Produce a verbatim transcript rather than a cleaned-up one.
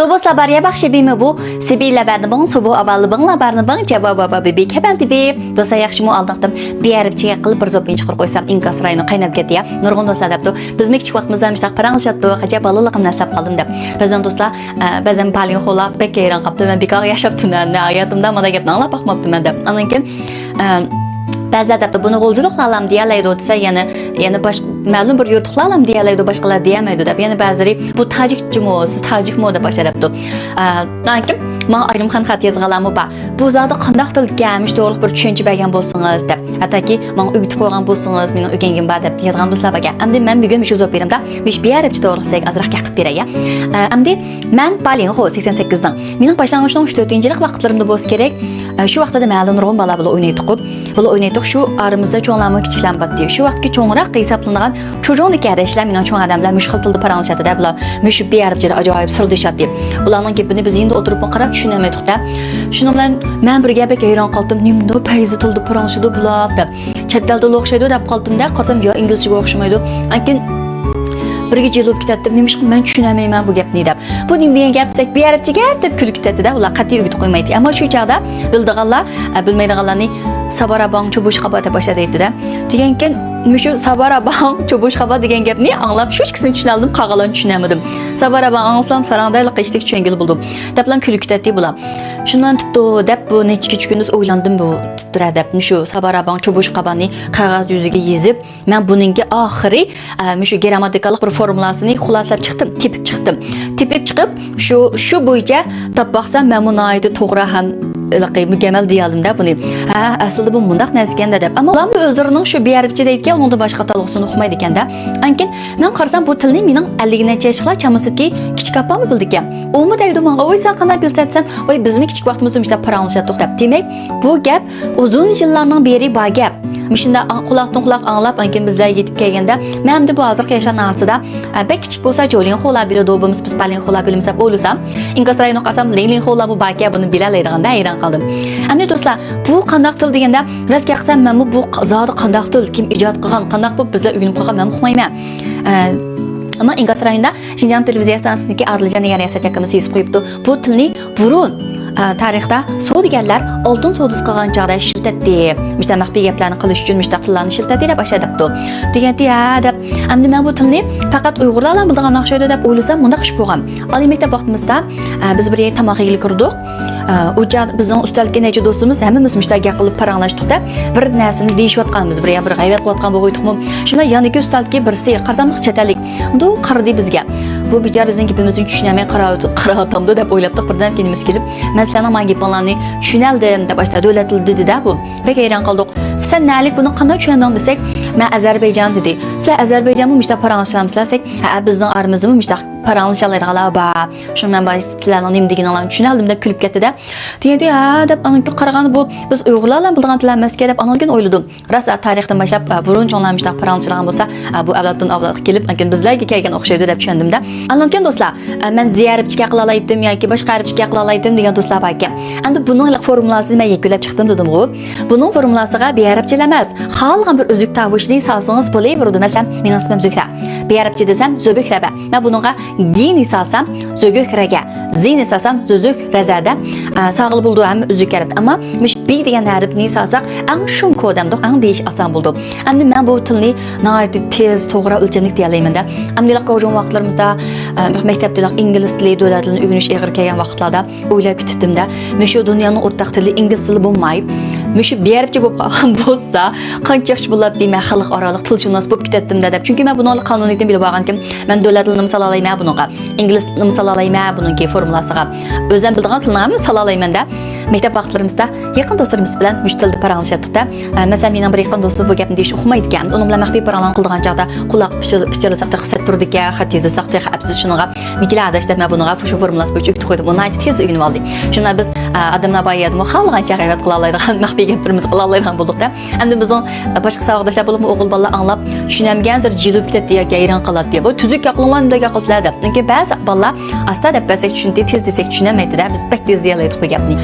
بۇ ساباريا باخشى بىمۇ بۇ سىبىلە بەردىمىڭ سۇبۇ ئابالىبىڭ لابارنىبىڭ جاۋا بابا بىبى كەبەلدى بى. دوسا ياخشىمۇ ئالدىقتىم بىئەرەبچە قىلىپ بىر زوپىن چىقىرىپ قويسام ئىنكاس رايونى قايناپ كەتتى يا. نۇرغۇن دوستلار دەپتۇ، بىزمۇ كىچىك ۋاقتىمىزدا مۇشۇنداق پاراڭلىشاتتۇق، ئاجايىپ بالىلىقىمنى ئەسلەپ قالدىم دەپ. بەزەن دوستلار، ئە، بەزەن بالىنخولا بەك ھەيران قاپتۇ، مەن بىكارغا ياشاپتىمەن، ھاياتىمدا مانا گەپنى ئاڭلاپ باقماپتىمەن دەپ. ئاندىن كېيىن، ئە، بەزىلەر دەپتۇ، بۇنى غۇلجىلىقلارلام دېيەلەيدۇ دېسە، يەنە، يەنە باش-، مەلۇم بىر يۇرتلۇقلارلام دېيەلەيدۇ، باشقىلار دېيەلمەيدۇ دەپ. يەنە بەزىلىرى، بۇ تاجىكچىمۇ، سىز تاجىكمۇ دەپ باشلاپ دەپتۇ. ئە، ئاندىن كېيىن ماڭا ئايرىم خەت يازغانلارمۇ بار. بۇ زادى قانداق تىلكەن، مۇشۇ توغرىلىق بىر چۈشەنچە بەرگەن بولسىڭىز دەپ. ھەتتاكى ماڭا ئۆگىتىپ قويغان بولسىڭىز، مېنىڭ ئۆگەنگۈم بار دەپ يازغان دوستلار باركەن. ئەمدى مەن بۈگۈن مۇشۇ زوپىرىمدا مۇشۇ بىئەرەبچە توغرىلىق سىزگە ئازراق گەپ قىلىپ بېرەي يا. ئە، ئەمدى مەن بالىنخو سەكسەن سەككىزنىڭ. مېنىڭ باشلانغۇچنىڭ ئۈچ تۆتىنچى يىللىق ۋاقىتلىرىمدا بولسا كېرەك. ئە، شۇ ۋاقىتتا مەھەللىدە نۇرغۇن بالا بىلەن ئوينايتتۇق. بالا ئوينايتتۇق. شۇ ئارىمىزدا چوڭلارمۇ كىچىكلەرمۇ بارتتى. شۇ ۋاقىتتىكى چوڭراق ھېسابلىنىدىغان چوجۇڭدىكى قەردەشلەر مېنىڭ چوڭ ئادەم بىلەن مۇشۇ خىل تىلدا پاراڭلىشاتتى-دە بۇلار. مۇشۇ بىئەرەبچىدە ئاجايىپ سىردىشاتتى. بۇلارنىڭ گېپىنى بىز يېنىدا ئولتۇرۇپمۇ قاراپ چۈشىنەلمەيتتۇق-دە. شۇنىڭ بىلەن مەن بىر گەپ بەك ھەيران قالدىم. نېمىندۇ پەيزى تىلدا پاراڭلىشىدۇ بۇلار دەپ. چەت ئەلدىلا ئوخشايدۇ دەپ قالدىم-دە، قارىسام يا ئىنگلىزچىگە ئوخشىمايدۇ. ئاندىن كېيىن بىرگە جىلىپ كېتەتتىم. نېمىشقا مەن چۈشىنەلمەيمەن بۇ گەپنى دەپ. بۇ نېمە دېگەن گەپ دېسەك، بىئەرەبچە گەپ دەپ كۈلۈپ كېتەتتى-دە. ئۇلار قەتئىي ئۆگىتىپ قويمايتتى. ئەمما شۇ چاغدا بىلىدىغانلار، ئە، بىلمەيدىغانلارنى ساباراباڭ چوبۇشقابا دەپ باشلايتتى-دە. دېگەنكىن مۇشۇ ساباراباڭ چوبۇشقابا دېگەن گەپنى ئاڭلاپ شۇ ئىككىسىنى چۈشىنەلدىم، قالغانلارنى چۈشىنەلمىدىم. ساباراباڭ ئاڭلىسام ساراڭدەيلىق ئىشتەك چۈشەنگىلى بولدۇم. دەپلا كۈلۈپ كېتەتتى بۇلار. شۇنداق تۇپتۇ دەپ بۇ نەچچە كېچە كۈندۈز ئويلاندىم بۇ تۇپتۇرە دەپ. مۇشۇ ساباراباڭ چوبۇشقابانى قەغەز يۈزىگە يېزىپ، مەن بۇنىڭكى ئاخىرى، ئە، مۇشۇ گرامماتىكالىق بىر فورمۇلاسىنى خۇلاسىلەپ چىقتىم، تېپىپ چىقتىم. تېپىپ چىقىپ، شۇ، شۇ بويىچە دەپ باقسام، مەنمۇ ناھايىتى توغرا ھەم ھېلىقى مۇكەممەل دېيەلدىم-دە بۇنى. ھە، ئەسلىدە بۇ مۇنداق نەرسىكەن-دە دەپ. ئەمما ئۇلارمۇ ئۆزلىرىنىڭ شۇ بىئەرەبچە دەيدىكەن، ئۇنىڭدىن باشقا ئاتالغۇسىنى ئۇقمايدىكەن-دە. ئاندىن كېيىن مەن قارىسام، بۇ تىلنى مېنىڭ ئەللىك نەچچە ياشلىقلار چامىسىدىكى كىچىك ئاپاممۇ بىلىدىكەن. ئۇمۇ دەيدۇ ماڭا، ۋاي، سەن قانداق بىلىسەن دېسەم، ۋاي، بىزمۇ كىچىك ۋاقتىمىزدا مۇشۇنداق پاراڭلىشاتتۇق دەپ. دېمەك، بۇ گەپ ئۇزۇن يىللاردىن بېرى بار گەپ. مۇشۇنداق ئاڭ-، قۇلاقتىن قۇلاق ئاڭلاپ، ئاندىن كېيىن بىزلەرگە يېتىپ كەلگەندە، مەن ئەمدى بۇ ھازىرقى ياشلارنىڭ ئارىسىدا، ئە، بەك كىچىك بولسا جولىنخولا بىلىدۇ، بولمىسا بىز بالىنخولا بىلىمىز دەپ ئويلىسام، ئىنكاس رايونىغا قارىسام، لىڭلىڭخولا بۇ باركەن، بۇنى بىلەلەيدىغاندا ھەيران قالدىم. ئەمدى دوستلار، بۇ قانداق تىل دېگەندە، راست گەپ قىلسام، مەنمۇ بۇ ق-، زادى قانداق تىل، كىم ئىجاد قىلغان، قانداق بولۇپ بىزلەر ئۆگىنىپ قالغان، مەنمۇ ئۇقمايمەن. ئە، ئەمما ئىنكاس رايونىدا شىنجاڭ تېلېۋىزىيە ئىستانسىسىدىكى ئادىلجان دېگەن رىياسەتچى ئاكىمىز يېزىپ قويۇپتۇ. بۇ تىلنى بۇرۇن، ئە، تارىختا سودىگەرلەر ئالتۇن سودىسى قىلغان چاغدا ئىشلىتەتتى. مۇشۇنداق مەخپىي گەپلەرنى قىلىش ئۈچۈن مۇشۇنداق تىللارنى ئىشلىتەتتى دەپ ئاشۇ دەپتۇ. دېگەنتى، ھە دەپ، ئەمدى مەن بۇ تىلنى پەقەت ئۇيغۇرلارلا بىلىدىغان ئوخشايدۇ دەپ ئويلىسام، مۇنداق ئىش بولغان. ئالىي مەكتەپ ۋاقتىمىزدا، ئە، بىز بىر يەرگە تاماق يېگىلى كىردۇق. ئە، ئۇ چاغدا بىزنىڭ ئۈستەلدىكى نەچچە دوستىمىز ھەممىمىز مۇشۇنداق گەپ قىلىپ پاراڭلاشتۇق-دە، بىر نەرسىنى دېيىشىۋاتقانمىز، بىر يا بىر غەيۋەت قىلىۋاتقان بولغىيدۇقمۇ. شۇنداق ياندىكى ئۈستەلدىكى بىرسى، قارىسام چەت ئەللىك، مۇنداق قارىدى بىزگە. بۇ بىچارە بىزنىڭ گېپىمىزنى چۈشىنەلمەي قاراۋاتىدۇ، قاراۋاتامدۇ دەپ ئويلاپتۇق. بىردەم كېيىنىمىز كېلىپ، مەن سىلەرنىڭ ماڭا گېپىڭلارنى چۈشىنەلدىم دەپ ئاشۇنداق دۆلەت تىلىدا دېدى-دە بۇ. بەك ھەيران قالدۇق. سەن نەلىك، بۇنى قانداق چۈشەندىڭ دېسەك، مەن ئەزەربەيجان دېدى. سىلەر ئەزەربەيجانمۇ مۇشۇنداق پاراڭلىشالامسىلەر دېسەك، ھە، بىزنىڭ ئارىمىزدىمۇ مۇشۇنداق پاراڭلىشالايدىغانلار بار. شۇڭا مەن بار سىلەرنىڭ نېمە دېگىنىڭلارنى چۈشىنەلدىم دەپ كۈلۈپ كەتتى-دە. دېگەنتى، ھە دەپ، ئاندىن كېيىن قارىغاندا بۇ بىز ئۇيغۇرلارلا بىلىدىغان تىل ئەمەسكەن دەپ ئاندىن كېيىن ئويلىدىم. راست، تارىختىن باشلاپ، ئە، بۇرۇن چوڭلار مۇشۇنداق پاراڭلىشىدىغان بولسا، ئە، بۇ ئەۋلادتىن ئەۋلادقا كېلىپ، ئاندىن كېيىن بىزلەرگە كەلگەن ئوخشايدۇ دەپ چۈشەندىم-دە. ئاندىن كېيىن دوستلار، ئە، مەن زىيارەتچىگە قىلالايتتىم ياكى باشقا ئەرەبچىگە قىلالايتتىم دېگەن دوستلار باركەن. ئەمدى بۇنىڭ ھېلىقى فورمۇلاسىنى مەن يەكۈنلەپ چىقتىم دېدىمغۇ. بۇنىڭ فورمۇلاسىغا بىئەرەبچىلا ئەمەس، خالىغان بىر ئۈزۈك تاۋۇشنى سالسىڭىز بولۇۋېرىدۇ. مەسىلەن، مېنىڭ ئىسمىم زۆھرە. بىئەرەبچە دېسەم، زۆبۈكرەبە. مەن بۇنىڭغا گىنى سالسام، زۆگۆكرەگە، زىنى سالسام، زۆزۆكرەزەدە، ئە، سالغىلى بولىدۇ ھەممە ئۈزۈك ھەرپ. ئەمما مۇشۇ بى دېگەن ھەرپنى سالساق، ئەڭ شۇڭكو دەمدۇق، ئەڭ دېيىش ئاسان بولىدۇ. ئەمدى مەن بۇ تىلنى ناھايىتى تېز، توغرا، ئۆلچەملىك دېيەلەيمەن-دە. ئەمدى ھېلىقى گاۋجۇڭ ۋاقىتلىرىمىزدا، ئە، مەكتەپتە ھېلىقى ئىنگلىز تىلى، دۆلەت تىلىنى ئۆگىنىش ئېغىر كەلگەن ۋاقىتلاردا، ئويلاپ كېتىتتىم-دە، مۇشۇ دۇنيانىڭ ئورتاق تىلى ئىنگلىز تىلى بولماي، مۇشۇ بىئەرەبچە بولۇپ قالغان بولسا، قانچە ياخشى بولاتتى، مەن خەلقئارالىق تىلشۇناس بولۇپ كېتەتتىم-دە دەپ. چۈنكى مەن بۇنىڭ قانۇنىيىتىنى بىلىپ ئالغانكىن، مەن دۆلەت تىلىنىمۇ سالالايمەن بۇنىڭغا، ئىنگلىز تىلىنىمۇ سالالايمەن بۇنىڭكى فورمۇلاسىغا. ئۆزۈم بىلىدىغان تىلنىڭ ھەممىنى سالالايمەن-دە. مەكتەپ ۋاقىتلىرىمىزدا يېقىن دوستلىرىمىز بىلەن مۇشۇ تىلدا پاراڭلىشاتتۇق-دە. ئە، مەسىلەن، مېنىڭ بىر يېقىن دوستۇم بۇ گەپنى دېيىشنى ئۇقمايدىكەن. ئۇنىڭ بىلەن مەخپىي پاراڭلارنى قىلىدىغان چاغدا قۇلاق پىچىر-، پىچىرلىساق تېخى سەت تۇرىدىكەن، خەت يېزىساق تېخى ئەپسىز شۇنىڭغا. مىكىلە ئاداش دەپ مەن بۇنىڭغا شۇ فورمۇلاسى بويىچە ئۆگىتىپ قويدۇم. ئۇ ناھايىتى تېز ئۆگىنىۋالدى. شۇنداق بىز، ئە، ئادەملەر بار يەردىمۇ خالىغان چاغ غەيۋەت قىلالايدىغان، مەخپىي گەپلىرىمىزنى قىلالايدىغان بولدۇق-دە. ئەمدى بىزنىڭ، ئە، باشقا ساۋاقداشلار بولۇپمۇ ئوغۇل بالىلار ئاڭلاپ چۈشىنەلمىگەنسېرى جىلىپ كېتەتتى ياكى ھەيران قالاتتى. بۇ تۈزۈك گەپ قىلىڭلار، مۇنداق گەپ قىلسىلەر دەپ. لېكىن بەزى بالىلار ئاستا دەپ بەرسەك چۈشىنىدۇ، تېز دېسەك چۈشىنەلمەيتتى-دە. بىز بەك تېز دېيەلەيدۇق بۇ گەپنى.